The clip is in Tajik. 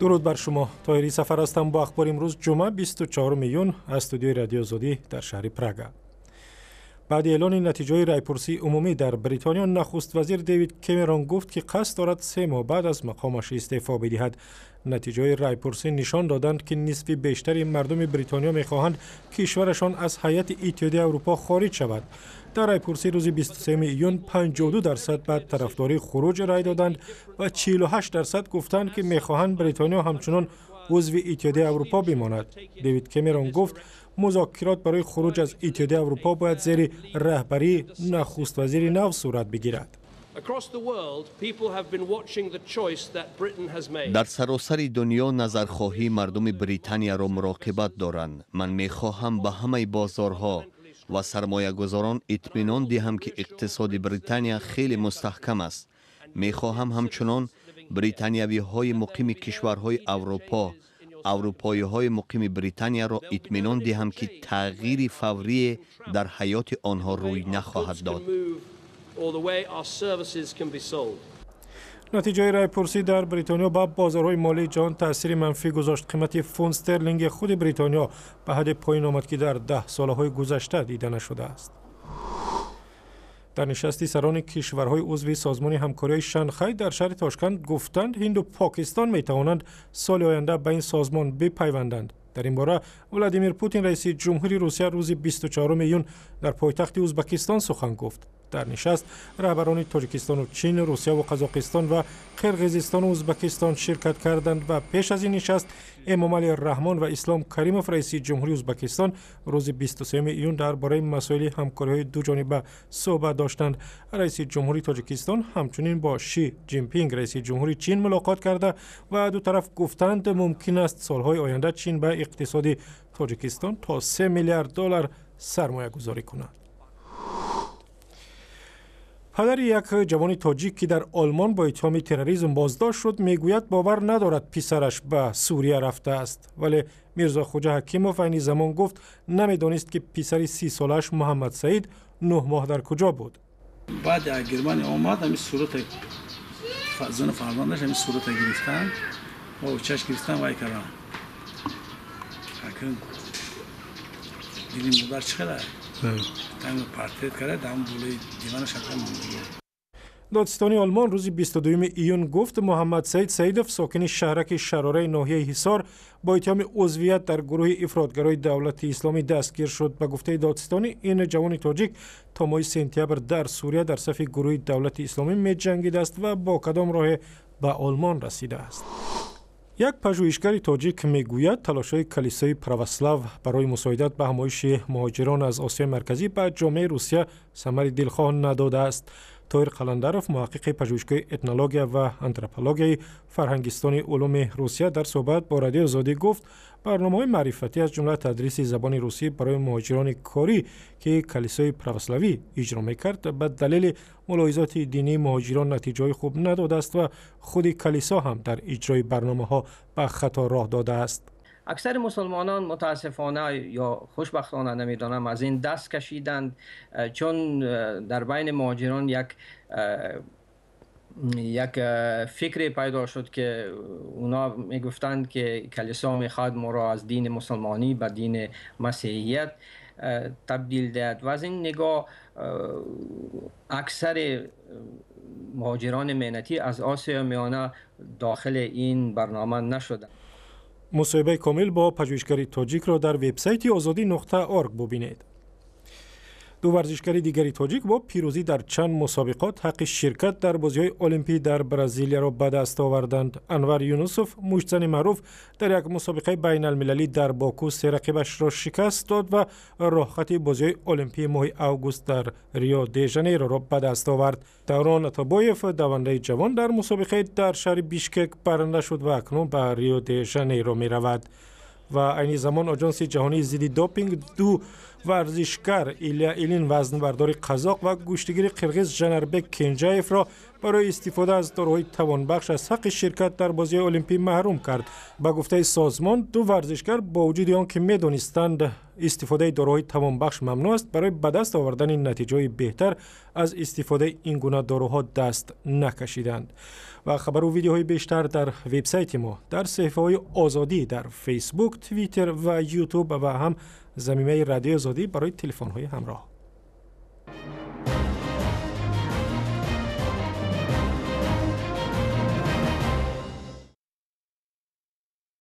Дуруд бар шумо. Тоҳири Сафар ҳастам бо ахбори имрӯз, ҷумъа, 24 июн, аз студиои Радиои Озодӣ дар шаҳри Прага. Баъди эълони натиҷаҳои райпурсии умумӣ дар Бритониё, нахуст вазир Дэвид Кемерон гуфт, ки қасд дорад 3 моҳ баъд аз мақомаш истеъфо бидиҳад. Натиҷаҳои райпурсӣ нишон доданд, ки нисфи бештари мардуми Бритониё мехоҳанд кишварашон аз ҳайати Иттиҳодияи Аврупо хориҷ шавад. Дар райпурсӣ рӯзи 23 июн 52% ба тарафдории хуруҷ рай доданд ва 48% гуфтанд, ки мехоҳанд Бритониё ҳамчунон узви Иттиҳодияи Аврупо бимонад. Дэвид Кемерон гуфт, музокирот барои хуруҷ аз Иттиҳодияи Аврупо бояд зери раҳбарии нахуствазири нав сурат бигирад. Дар саросари дунё назархоҳии мардуми Британияро муроқибат доранд. Ман мехоҳам ба ҳамаи бозорҳо ва сармоягузорон итминон диҳам, ки иқтисоди Британия хеле мустаҳкам аст. Мехоҳам ҳамчунон британиявиҳои муқими кишварҳои Аврупо, аврупоиҳои муқими Британияро итминон диҳам, ки тағйири фаврие дар ҳаёти онҳо рӯй нахоҳад дод. Натиҷаи райпурсӣ дар Бритониё ба бозорҳои молии ҷаҳон таъсири манфӣ гузошт. Қимати фунт стерлинги худи Бритониё ба ҳадде поин омад, ки дар 10 солаҳои гузашта дида нашудааст. Дар нишасти сарони кишварҳои узви Созмони ҳамкориҳои Шанхай дар шаҳри Тошканд гуфтанд, Ҳинду Покистон метавонанд соли оянда ба ин созмон бипайванданд. Дар ин бора Владимир Путин, раиси ҷумҳури Русия, рӯзи 24 июн дар пойтахти Узбакистон сухан гуфт. Дар нишаст раҳбарони Тоҷикистону Чин, Русияву Қазоқистон ва Қирғизистону Узбакистон ширкат карданд. Ва пеш аз ин нишаст Эмомалӣ Раҳмон ва Ислом Каримов, раиси ҷумҳури Узбакистон, рӯзи 23 июн дар бораи масоили ҳамкориҳои дуҷониба суҳбат доштанд. Раиси ҷумҳури Тоҷикистон ҳамчунин бо Ши Ҷинпинг, раиси ҷумҳури Чин, мулоқот карда ва ду тараф гуфтанд, мумкин аст солҳои оянда Чин ба иқтисоди Тоҷикистон то 3 миллиард доллар сармоягузорӣ кунад. Падари як ҷавони тоҷик, ки дар Олмон бо иттиҳоми терроризм боздошт шуд, мегӯяд, бовар надорад писараш ба Сурия рафтааст. Вале Мирзохуҷа Ҳакимов айни замон гуфт, намедонист, ки писари 30-солааш Муҳаммадсаид 9 моҳ дар куҷо буд. Баъд аз Германия омад, ҳамин сурата, зану фарзандаш ҳамин сурата гирифтан ва очаш гирифтан, вай кардан. Дили модар чӣ хела портрет карда, дар болои диванаш мондагӣ. Додситонии Олмон рӯзи 22 июн гуфт, Муҳаммадсаид Саидов, сокини шаҳраки Шарораи ноҳияи Ҳисор, бо иттиҳоми узвият дар гурӯҳи ифротгарои Давлати Исломӣ дастгир шуд. Ба гуфтаи додситонӣ, ин ҷавони тоҷик то моҳи сентябр дар Сурия дар сафи гурӯҳи Давлати Исломӣ меҷангидааст ва бо кадом роҳе ба Олмон расидааст. Як пажӯҳишгари тоҷик мегӯяд, талошҳои калисои православ барои мусоидат ба ҳамоиши муҳоҷирон аз Осиёи Марказӣ ба ҷомеаи Русия самари дилхоҳ надодааст. Тоҳир Қаландаров, муҳаққиқи пажӯҳишгоҳи этнология ва антропологияи Фарҳангистони улуми Русия, дар суҳбат бо Радиои Озодӣ гуфт, барномаҳои маърифатӣ, аз ҷумла тадриси забони русӣ барои муҳоҷирони корӣ, ки калисои православӣ иҷро мекард, ба далели мулоҳизоти динии муҳоҷирон натиҷаҳои хуб надодааст ва худи калисо ҳам дар иҷрои барномаҳо ба хато роҳ додааст. Аксари мусулмонон, мутаассифона ё хушбахтона намедонам, аз ин даст кашиданд, чун дар байни муҳоҷирон як фикре пайдо шуд, ки اونا میگفتند که کلیسا میخواد ما را از دین مسلمانی به دین مسیحیت تبدیل دهد و از این نگاه اکثر مهاجران محنتی از آسیا میانه داخل این برنامه نشدند. Мусоҳибаи комил бо пажӯҳишгари тоҷикро дар вебсайти озодӣ.орг бубинед. Ду варзишгари дигари тоҷик бо пирӯзӣ дар чанд мусобиқот ҳаққи ширкат дар бозиҳои олимпӣ дар Бразилияро ба даст оварданд. Анвар Юнусов, муштзани маъруф, дар як мусобиқаи байналмилалӣ дар Боку се рақибашро шикаст дод ва роҳхати бозиҳои олимпии моҳи август дар Рио де Жанейроро ба даст овард. Даврон Атобоев, давандаи ҷавон, дар мусобиқаи дар шаҳри Бишкек баранда шуд ва акнун ба Рио де Жанейро меравад. Ва айни замон Оҷонси ҷаҳонии зидди допинг ду Варзишгар Илья Ильин, вазнбардори қазоқ, ва гӯштигири қирғиз Жанарбек Кенжаевро барои истифода аз доруҳои тавонбахш аз ҳаққи ширкат дар бозиҳои олимпӣ маҳрум кард. Ба гуфтаи созмон, ду варзишгар бо вуҷуди он ки медонистанд, истифодаи доруҳои тавонбахш мамнӯъ аст, барои ба даст овардани натиҷаҳои беҳтар аз истифодаи ин гуна доруҳо даст накашиданд. Ва хабару видеоҳои бештар дар вебсайти мо, дар саҳифаҳои Озодӣ дар Фейсбук, Твиттер ва Ютуб ва ҳам замимаи Радиои Озодӣ барои телефонҳои ҳамроҳ.